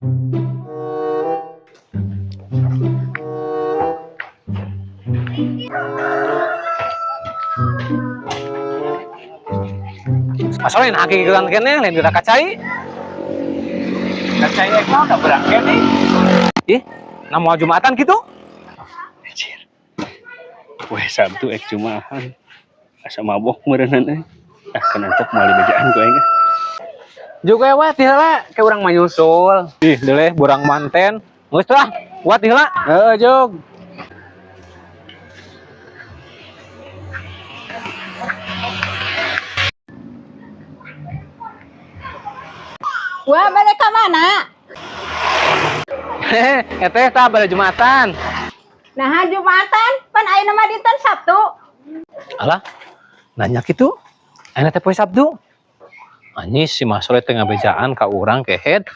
Masalah yang hakiki ikutan kene, lain gerak kacai. Kacai ek mah udah berangkat nih. Ih, nah mau Jumatan gitu? Anjir. Weh, Sabtu ek Jumahan. Asa mabok meureunnan euy. Ah, kenantok moal dibejaan ku aing. Juga ya, ti heula ke urang mah nyusul. Ih, deleh burang manten. Geus lah, buat ti heula. Heeh, Jog. Wah, balik ke mana? Hehe, eteh tah bade Jumatan. Nah, Jumatan, pan ayeuna mah dinten Sabtu. Alah, nanya kitu. Ayeuna teh poe Sabtu. Anjing si Mas Soleh teh ngabejaan ka urang kehed.